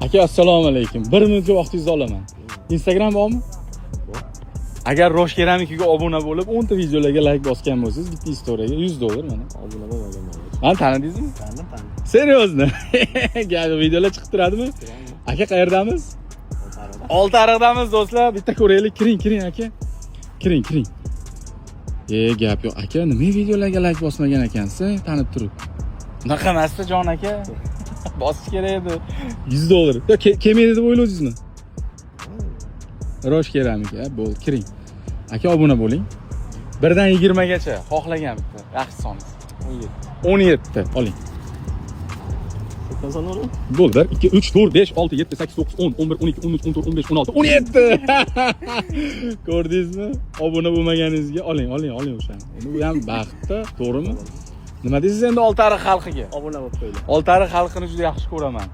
Aka, assalomu alaykum. Bir minutga vaqtingizni olaman. Instagram bormi? Agar Rosh Keramikaga obuna bo'lib, 10 ta videolarga layk bosgan bo'lsangiz, bitta istoriyaga $100 mana. Obuna bo'lmaganman. Mani tanidingizmi? Tandim, tandim. Серьезно? Gap, videolar chiqib turadimi? Aka, qayerdamiz? Oltiariqdamiz, do'stlar. Bitta ko'raylik. Kiring, kiring, aka. Kiring, kiring. E, gap yo'q. Aka, nima videolarga layk bosmagan ekansiz, tanib turib? Unaqa emasda, jon aka. Bosish kerak edi. $100. Yo, kelmaydi deb o'yladingizmi? Rosh Keramika, bo'ldi, kiring. Aka, obuna bo'ling. 1 dan 20 gacha xohlagan bitta yaxshi soningiz. 17. 17. Oling. Sakson son o'rin? Bo'ldi. 1, 2, 3, 4, 5, 6, 7, 8, 9, 10, 11, 12, 13, 14, 15, 16, 17. Ko'rdingizmi? Obuna bo'lmaganingizga oling, oling, oling o'shani. Endi u ham baxtda, to'g'rimi? Nima deysiz endi Oltiariq xalqiga? Obuna bo'lib qo'yinglar. Oltiariq xalqini juda yaxshi ko'raman.